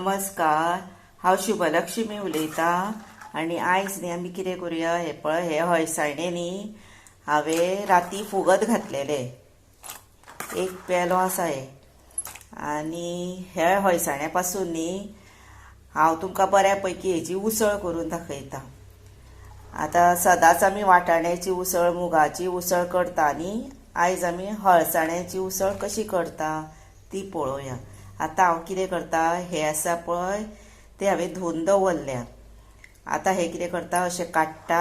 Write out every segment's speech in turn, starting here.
नमस्कार, हांव शुभलक्ष्मी उलयतां आनी आयज न्ही आमी कितें करुया, हे पळय हे हळसाणे न्ही हांवें राती फुगत घातलेले, एक पेलो आसा हे. आनी हे हळसाण्या पासून न्ही हांव तुमकां बऱ्या पैकी हेजी उसळ करून दाखयता. आतां सदांच आमी वाटाण्याची उसळ, मुगाची उसळ करता न्ही, आयज आमी हळसाण्याची उसळ कशी करता ती पळोवया. आतां हांव कितें करता, हे आसा पळय ते हांवें धुवन दवरल्या. आतां हे कितें करता, अशें काडटा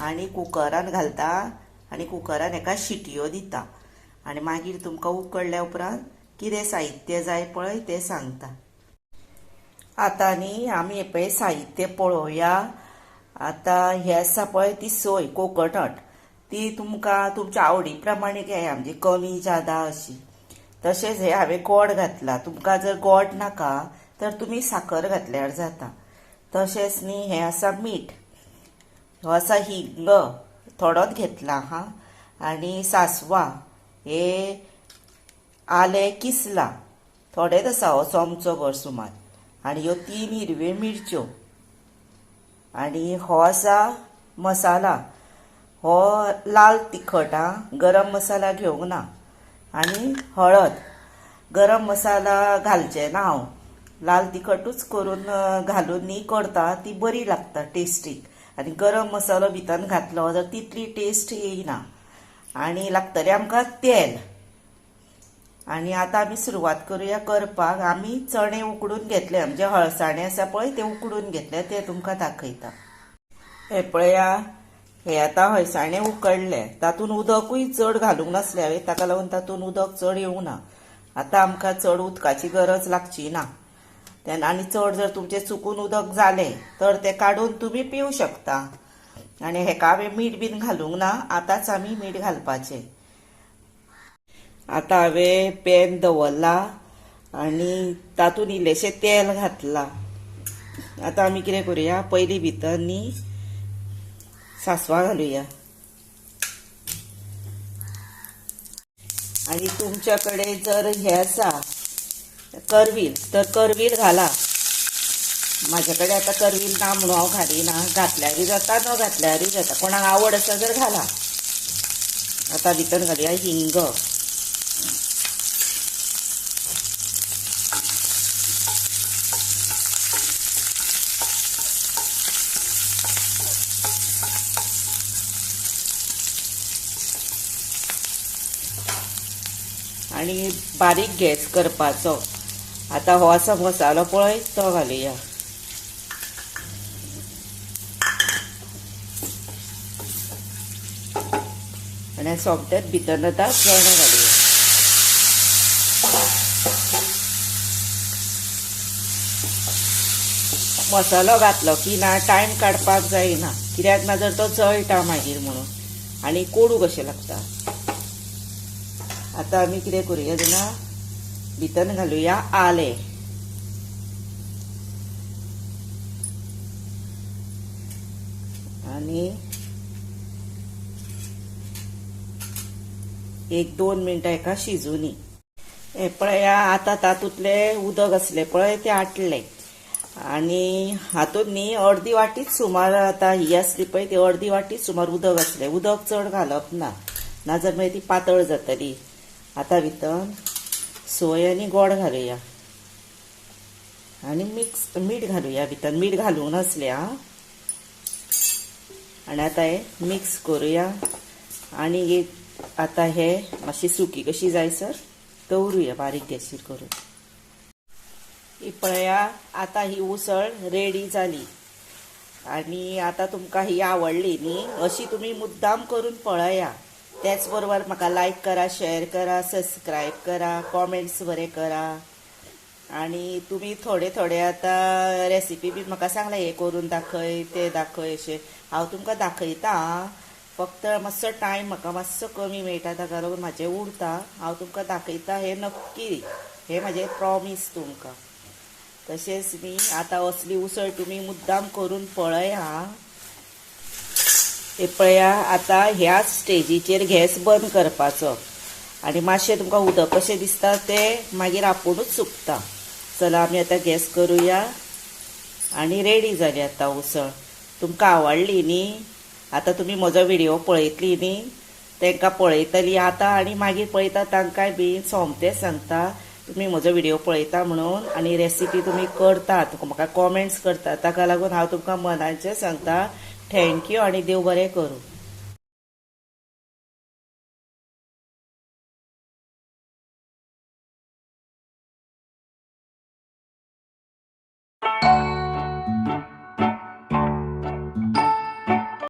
आनी कुकरान घालता आनी कुकरान हेका शिटयो दिता आनी मागीर तुमकां उकडल्या उपरांत कितें साहित्य जाय पळय तें सांगता. आतां न्ही आमी हें पळय साहित्य पळोवया. आतां हें आसा पळय ती सोय, कोकोनट, ती तुमकां तुमच्या आवडी प्रमाणे घेया, म्हणजे कमी जादा अशी. तशेंच हे हांवें गोड घातला, तुमकां जर गोड नाका तर तुमी साखर घातल्यार जाता. तशेंच न्ही हें आसा मीठ, हो आसा हिंग थोडोच घेतला हा, आनी सासवां, हे आलें किसलां थोडेंच आसा, हो चमचो भर सुमार, आनी ह्यो 3 हिरव्यो मिरच्यो, आनी हो आसा मसाला, हो लाल तिखट हा, गरम मसाला घेवंक ना, आनी हळद. गरम मसाला घालचे ना हांव, लाल तिखटूच करून घालून न्ही करता, ती बरी लागता टेस्टीक. आनी गरम मसालो भितर घातलो जाल्यार तितली टेस्ट येयना. आनी लागतलें आमकां तेल. आनी आतां आमी सुरवात करुया करपाक. आमी चणे उकडून घेतले, म्हणजे हळसाणे आसा पळय ते उकडून घेतले, ते तुमकां दाखयता. हे पळया, हे आतां हळसाणे उकडले, तातूंत उदकूय चड घालूंक नासलें हांवें, ताका लागून तातूंत उदक चड येवंक ना. आतां आमकां चड उदकाची गरज लागची ना तेन्ना. आनी चड जर तुमचें चुकून उदक जालें तर तें काडून तुमी पिवं शकता. आनी हेका हांवें मीठ बीन घालूंक ना, आतांच आमी मीठ घालपाचें. आतां हांवें पॅन दवरला आनी तातूंत इल्लेशें तेल घातलां. आतां आमी कितें करुया, पयलीं भितर न्ही सासवां घालुया. आनी तुमच्या कडेन जर हें आसा करवील तर करवील घाला. म्हाजे कडेन आतां करवील ना म्हणून हांव घालिना, घातल्यारूय जाता न घातल्यारूय जाता, कोणाक आवड आसा जर घाला. आतां भितर घालुया हिंग, आनी बारीक गॅस करपाचो. आतां हो आसा मसालो पळय तो घालुया. आनी सोमतेच भितर आतां चणे घालुया. मसालो घातलो की ना टायम काडपाक जायना, कित्याक ना जर तो जळटा मागीर म्हणून, आनी कोडू कशें लागता. आतां आमी कितें करुया जाणा, भितर घालुया आलें, आनी 1-2 मिनटां हेका शिजूनी. हे पळया आतां तातूंतलें उदक आसलें पळय तें आटलें. आनी हातूंत न्ही अर्दी वाटीच सुमार आतां ही आसली पळय ती अर्दी वाटीच सुमार उदक आसलें. उदक चड घालप ना, नाजाल्यार मागीर ती पातळ जातली. आतां भितर सोय आनी गोड घालुया आनी मिक्स मीठ घालुया भितर, मीठ घालूंक नासलें आं. आनी आतां हें मिक्स करुया आनी एक आतां हे मातशी सुकी कशी जायसर दवरुया बारीक गॅसीर करून. ही पळया आतां ही उसळ रेडी जाली. आनी आतां तुमकां ही आवडली न्ही, अशी तुमी मुद्दाम करून पळया. त्याच बरोबर म्हाका लायक करा, शेअर करा, सबस्क्रायब करा, कॉमेंट्स बरे करा. आनी तुमी थोडे थोडे आतां रेसिपी बी म्हाका सांगला, हें करून दाखय तें दाखय अशें हांव तुमकां दाखयता. फक्त मातसो टायम म्हाका मातसो कमी मेळटा, ताका लागून म्हाजें उरता. हांव तुमकां दाखयता हें नक्की, हें म्हाजें प्रॉमीस तुमकां. तशेंच न्ही आतां असली उसळ तुमी मुद्दाम करून पळया. हे पळया आतां ह्याच स्टेजीचेर गॅस बंद करपाचो आनी मातशें तुमकां उदक कशें दिसता तें मागीर आपुणूच सुकता. चला आमी आतां गॅस करूया आनी रेडी जाली आतां उसळ. तुमकां आवडली न्ही? आतां तुमी म्हजो व्हिडिओ पळयतली न्ही, तांकां पळयतली आतां आनी मागीर पळयता तांकांय बी सोमतेंच सांगता तुमी म्हजो व्हिडिओ पळयता म्हणून आनी रेसिपी तुमी करतात, म्हाका कॉमेंट्स करतात, ताका लागून हांव तुमकां मनाचें सांगता thank you आनी देव बरें करूं.